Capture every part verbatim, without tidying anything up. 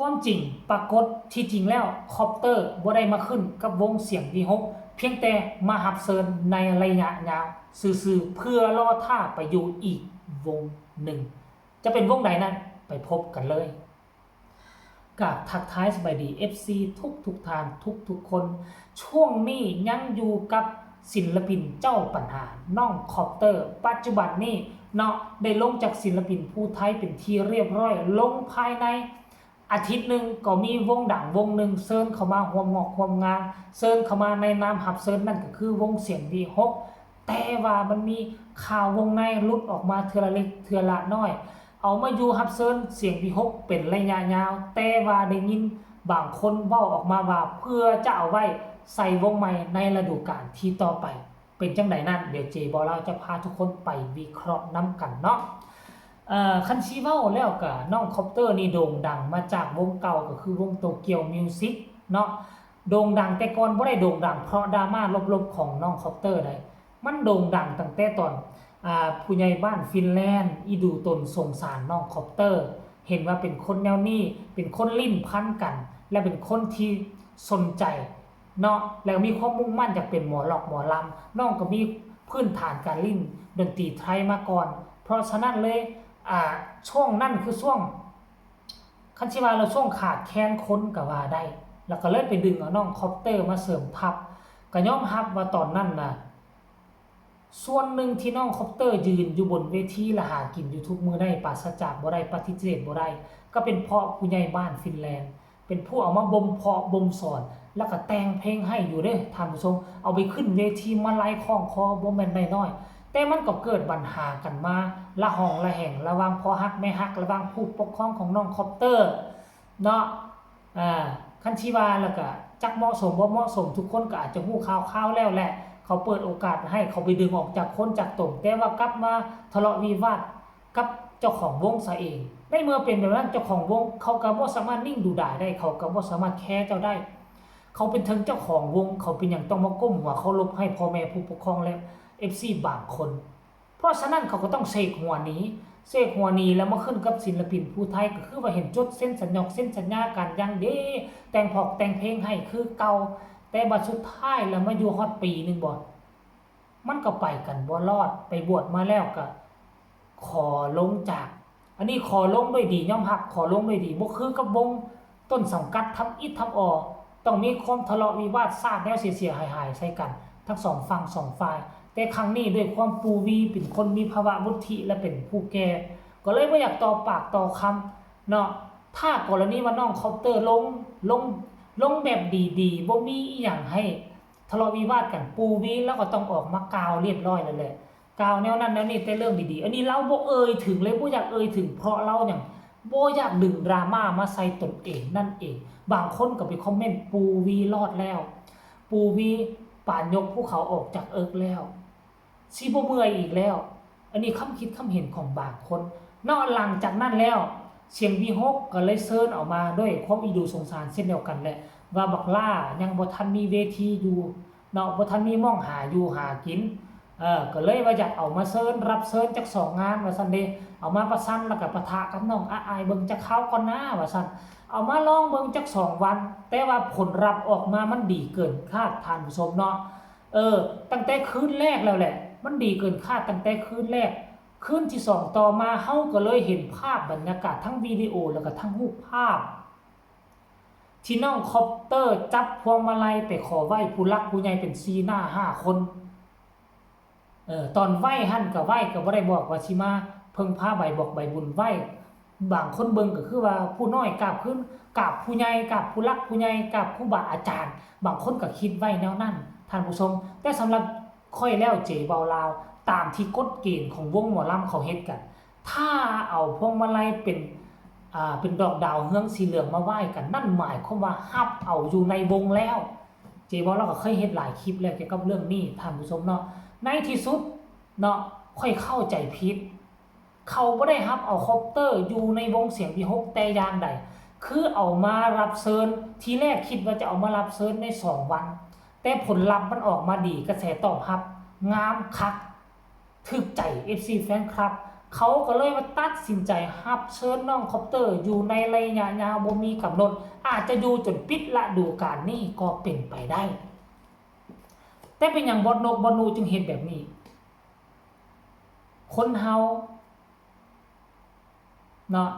ความจริงปรากฏที่จริงแล้วคอปเตอร์บ่ได้มาขึ้นกับวงเสียงวีหก เพียงแต่มาฮับเซิญในระยะยาวซื่อๆ เพื่อรอท่าไปอยู่อีกวงหนึ่ง จะเป็นวงใดนั้นไปพบกันเลย กราบทักทายสบายดี เอฟซี ทุกทุกท่านทุกทุกคน ช่วงนี้ยังอยู่กับศิลปินเจ้าปัญหาน้องคอปเตอร์ ปัจจุบันนี้เนาะได้ลงจากศิลปินผู้ไทยเป็นที่เรียบร้อย ลงภายในอาทิตย์หนึ่งก็มีวงดังวงหนึ่งเซิญเข้ามาร่วมงอกร่วมงาน เซิญเข้ามาในนามฮับเซิญนั่นก็คือวงเสียงวีหก แต่ว่ามันมีข่าววงในหลุดออกมาเทื่อละเล็กเทื่อละน้อย เอามาอยู่ฮับเซิญเสียงวีหกเป็นระยะยาว แต่ว่าได้ยินบางคนเว้าออกมาว่าเพื่อจะเอาไว้ใส่วงใหม่ในฤดูกาลที่ต่อไป เป็นจั่งใดนั้น เดี๋ยวเจบ่าวลาวจะพาทุกคนไปวิเคราะห์นำกันเนาะ เอ่อ คันสิเว้าแล้วก็น้องคอปเตอร์นี่โด่งดังมาจากวงเก่าก็คือวงโตเกียวมิวสิกเนาะ โด่งดังแต่ก่อนบ่ได้โด่งดังเพราะดราม่าลบๆของน้องคอปเตอร์ใด มันโด่งดังตั้งแต่ตอน อ่า ผู้ใหญ่บ้านฟินแลนด์ อีดูตนสงสารน้องคอปเตอร์ เห็นว่าเป็นคนแนวนี้ เป็นคนลิ้นพันกัน และเป็นคนที่สนใจเนาะ แล้วมีความมุ่งมั่นอยากเป็นหมอร็อกหมอลำ น้องก็มีพื้นฐานการลิ้นดนตรีไทยมาก่อน เพราะฉะนั้นเลย อ่า ช่วงนั้นคือช่วง คันสิว่าแล้วช่วงขาดแคลนคนก็ว่าได้ แล้วก็เลยไปดึงเอาน้องคอปเตอร์มาเสริมทัพ ก็ยอมรับว่าตอนนั้นน่ะ ส่วนหนึ่งที่น้องคอปเตอร์ยืนอยู่บนเวทีและหากินอยู่ทุกมื้อได้ ปราศจากบ่ได้ ปฏิเสธบ่ได้ ก็เป็นเพราะผู้ใหญ่บ้านฟินแลนด์ เป็นผู้เอามาบ่มเพาะบ่มสอน แล้วก็แต่งเพลงให้อยู่เด้อท่านผู้ชม เอาไปขึ้นเวทีมาลัยคล้องคอบ่แม่นน้อยๆ แต่มันก็เกิดปัญหากันมาระหองระแหงระหว่างพ่อฮักแม่ฮัก ระหว่างผู้ปกครองของน้องคอปเตอร์เนาะ อ่า คันสิว่าแล้วก็จักเหมาะสมบ่เหมาะสม ทุกคนก็อาจจะฮู้ข่าวๆแล้วแหละ เขาเปิดโอกาสให้เขาไปดึงออกจากคนจากตน แต่ว่ากลับมาทะเลาะวิวาทกับเจ้าของวงซะเอง ในเมื่อเป็นแบบนั้นเจ้าของวงเขาก็บ่สามารถนิ่งดูดายได้ เขาก็บ่สามารถแคร์เจ้าได้ เขาเป็นถึงเจ้าของวง เขาเป็นหยังต้องมาก้มหัวเคารพให้พ่อแม่ผู้ปกครองและ เอฟซี บางคน เพราะฉะนั้นเขาก็ต้องเซกหัวหนี เซกหัวหนีแล้วมาขึ้นกับศิลปินผู้ไทย ก็คือว่าเห็นจดเซ็นสัญญาเซ็นสัญญากันอย่างดี แต่งพอกแต่งเพลงให้คือเก่า แต่บัดสุดท้ายแล้วมาอยู่ฮอดปีหนึ่งบ่ มันก็ไปกันบ่รอด ไปบวชมาแล้วก็ขอลงจาก อันนี้ขอลงด้วยดี ยอมรับขอลงด้วยดี บ่คือกับวงต้นสังกัดทำอิดทำออ ต้องมีความทะเลาะวิวาทซาดแนวเสียๆ หายๆ ใส่กัน ทั้งสองฝั่งสองฝ่าย แต่ครั้งนี้ด้วยความปู่วีเป็นคนมีภาวะวุฒิและเป็นผู้แก่ ก็เลยบ่อยากต่อปากต่อคำเนาะ ถ้ากรณีว่าน้องคอปเตอร์ลง ลง ลงแบบดีๆ บ่มีอีหยังให้ทะเลาะวิวาทกัน ปู่วีลาวก็ต้องออกมากล่าวเรียบร้อยแล้วแหละ กล่าวแนวนั้นแนวนี้แต่เรื่องดีๆ อันนี้ลาวบ่เอ่ยถึงเลย บ่อยากเอ่ยถึง เพราะลาวหยัง บ่อยากดึงดราม่ามาใส่ตนเองนั่นเอง บางคนก็ไปคอมเมนต์ ปู่วีรอดแล้ว ปู่วีปานยกภูเขาออกจากเอิกแล้ว สิบ่เมื่อยอีกแล้ว อันนี้ความคิดความเห็นของบางคนเนาะ หลังจากนั้นแล้ว เสียงวีหกก็เลยเซิญออกมาด้วยความอีดูสงสารเช่นเดียวกันแหละ ว่าบักหล้ายังบ่ทันมีเวทีอยู่เนาะ บ่ทันมีหม่องหาอยู่หากิน เออ ก็เลยว่าอยากเอามาเซิญ รับเซิญจักสองงานว่าซั่นเด้ เอามาประชันแล้วก็ปะทะกับน้องอ้ายเบิ่งจักคราวก่อนนะว่าซั่น เอามาลองเบิ่งจักสองวัน แต่ว่าผลลัพธ์ออกมามันดีเกินคาดท่านผู้ชมเนาะ เออ ตั้งแต่คืนแรกแล้วแหละ มันดีเกินคาดตั้งแต่คืนแรก คืนที่สองต่อมาเฮาก็เลยเห็นภาพบรรยากาศทั้งวิดีโอแล้วก็ทั้งรูปภาพ ที่น้องคอปเตอร์จับพวงมาลัยไปขอไหว้ผู้หลักผู้ใหญ่เป็นสี่หน้าห้าคน เออ ตอนไหว้หั่นก็ไหว้ก็บ่ได้บอกว่าสิมาเพิ่งพาใบบอกใบบุญไหว้ บางคนเบิ่งก็คือว่าผู้น้อยกราบขึ้น กราบผู้ใหญ่ กราบผู้หลักผู้ใหญ่ กราบครูบาอาจารย์ บางคนก็คิดไว้แนวนั้น ท่านผู้ชม แต่สำหรับข้อยแล้วเจบ่าวลาว ตามที่กฎเกณฑ์ของวงหมอลำเขาเฮ็ดกัน ถ้าเอาพวงมาลัยเป็น อ่า เป็นดอกดาวเฮืองสีเหลืองมาไหว้กัน นั่นหมายความว่าฮับเอาอยู่ในวงแล้ว เจบ่าวลาวก็เคยเฮ็ดหลายคลิปแล้วเกี่ยวกับเรื่องนี้ ท่านผู้ชมเนาะ ในที่สุดเนาะ ข้อยเข้าใจผิด เขาบ่ได้ฮับเอาคอปเตอร์อยู่ในวงเสียงวีหกแต่อย่างใด คือเอามารับเซิญ ทีแรกคิดว่าจะเอามารับเซิญในสองวัน แต่ผลลัพธ์มันออกมาดี กระแสตอบรับงามคัก ถูกใจ เอฟซี แฟนคลับ เขาก็เลยว่าตัดสินใจรับเชิญน้องคอปเตอร์อยู่ในระยะยาวบ่มีกำหนด อาจจะอยู่จนปิดฤดูกาลนี้ก็เป็นไปได้ แต่เป็นหยังบอสนกบอสหนูจึงเฮ็ดแบบนี้ คนเฮาเนาะ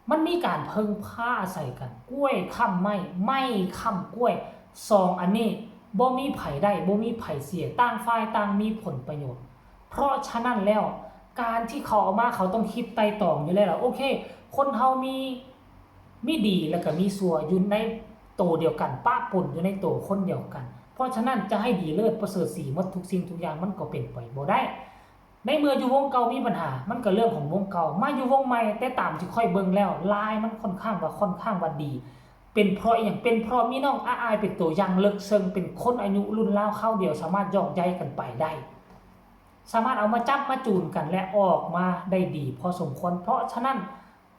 มันมีการเพิ่งพาอาศัยกัน กล้วยค้ำไม้ ไม้ค้ำกล้วย สองอันนี้บ่มีไผได้บ่มีไผเสีย ต่างฝ่ายต่างมีผลประโยชน์ เพราะฉะนั้นแล้ว การที่เขาเอามาเขาต้องคิดไตร่ตรองอยู่แล้วล่ะ โอเค คนเฮามี มีดีแล้วก็มีชั่วอยู่ในโตเดียวกัน ปะปนอยู่ในโตคนเดียวกัน เพราะฉะนั้นจะให้ดีเลิศประเสริฐศรีหมดทุกสิ่งทุกอย่างมันก็เป็นไปบ่ได้ ในเมื่ออยู่วงเก่ามีปัญหา มันก็เรื่องของวงเก่า มาอยู่วงใหม่ แต่ตามที่ข้อยเบิ่งแล้ว ลายมันค่อนข้างว่า ค่อนข้างว่าดี เป็นเพราะอหยัง เป็นเพราะมีน้องอาอายเป็นตัวอย่างเลิก ซึ่งเป็นคนอายุรุ่นราวคราวเดียว สามารถหยอกใยกันไปได้ สามารถเอามาจับมาจูนกันและออกมาได้ดีพอสมควร เพราะฉะนั้น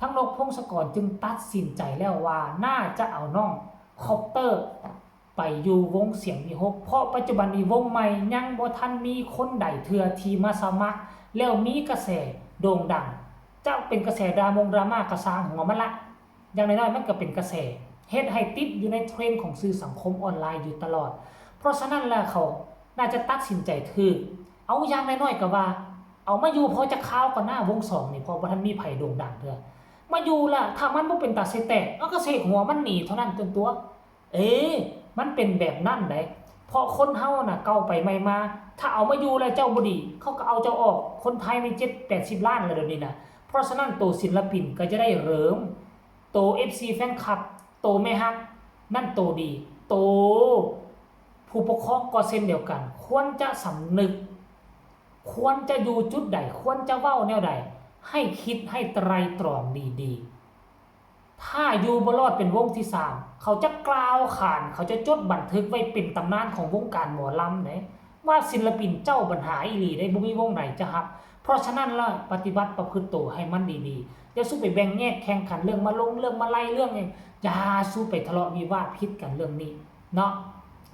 ทั้งนกพงศกรจึงตัดสินใจแล้วว่าน่าจะเอาน้องคอปเตอร์ไปอยู่วงเสียงวิหก เพราะปัจจุบันนี้วงใหม่ยังบ่ทันมีคนใดเทื่อที่มาสมัคร แล้วมีกระแสโด่งดัง จะเป็นกระแสดรามงดราม่ากระซ้างหัวมันละ อย่างน้อยๆมันก็เป็นกระแส เฮ็ดให้ติดอยู่ในเทรนด์ของสื่อสังคมออนไลน์อยู่ตลอด เพราะฉะนั้นแล้วเขาน่าจะตัดสินใจถืก เอาอย่างน้อยๆก็ว่า เอามาอยู่พอจะคาวก่อนหน้าวงสองนี่ เพราะบ่ทันมีไผโด่งดังเทื่อ มาอยู่ละถ้ามันบ่เป็นตาเสยแตก เอาก็เสกหัวมันหนีเท่านั้นจนตัว เอ มันเป็นแบบนั้นได๋ เพราะคนเฮาน่ะเก่าไปใหม่มา ถ้าเอามาอยู่แล้วเจ้าบ่ดี เขาก็เอาเจ้าออก คนไทยมีเจ็ดแปดสิบล้านแล้วเดี๋ยวนี้นะ เพราะฉะนั้นตัวศิลปินก็จะได้เริ่ม ตัว เอฟซี แฟนคลับ ตัวแม่ฮัก นั่นตัวดี ตัวผู้ปกครองก็เช่นเดียวกัน ควรจะสำนึก ควรจะอยู่จุดใด ควรจะเว้าแนวใด ให้คิดให้ไตร่ตรองดีๆ ถ้าอยู่บ่รอดเป็นวงที่สาม เขาจะกล่าวขาน เขาจะจดบันทึกไว้เป็นตำนานของวงการหมอลำเด้ ว่าศิลปินเจ้าปัญหาอีหลีได้ บ่มีวงใดจะฮับ เพราะฉะนั้นแล้วปฏิบัติประพฤติตัวให้มันดีๆ อย่าสู้ไปแบ่งแยกแข่งขันเรื่องมาลงเรื่องมาไล่เรื่องหยัง อย่าสู้ไปทะเลาะวิวาทผิดกันเรื่องนี้เนาะ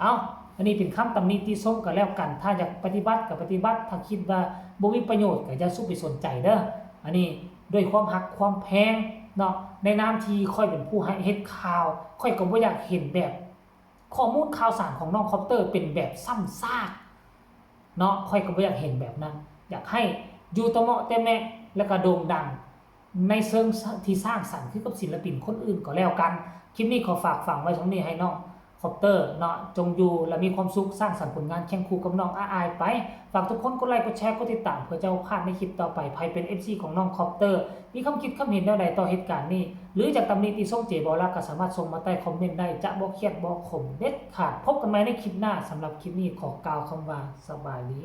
เอา อันนี้เป็นคำตำหนิติชมก็แล้วกัน ถ้าอยากปฏิบัติก็ปฏิบัติ ถ้าคิดว่าบ่มีประโยชน์ก็อย่าสู้ไปสนใจเด้อ อันนี้ด้วยความฮักความแพงเนาะ ในนามที่ข้อยเป็นผู้ให้เฮ็ดข่าว ข้อยก็บ่อยากเห็นแบบ ข้อมูลข่าวสารของน้องคอปเตอร์เป็นแบบซ้ำซากเนาะ ข้อยก็บ่อยากเห็นแบบนั้น อยากให้อยู่แต่เหมาะแต่แมะ แล้วก็โด่งดัง ในเชิงที่สร้างสรรค์คือกับศิลปินคนอื่นก็แล้วกัน คลิปนี้ขอฝากฝังไว้ช่องนี้ให้น้องคอปเตอร์เนาะ จงอยู่และมีความสุข สร้างสรรค์ผลงานเคียงคู่กับน้องอาอายไป ฝากทุกคนกดไลค์กดแชร์กดติดตาม เพื่อจะบ่พลาดในคลิปต่อไป ไผเป็น เอฟซี ของน้องคอปเตอร์ มีความคิดความเห็นแนวใดต่อเหตุการณ์นี้ หรืออยากตำหนิติชมเจ๋บ่ล่ะ ก็สามารถส่งมาใต้คอมเมนต์ได้ จะบ่เครียดบ่ขมเด็ดขาด พบกันใหม่ในคลิปหน้า สำหรับคลิปนี้ขอกล่าวคำว่าสบายดี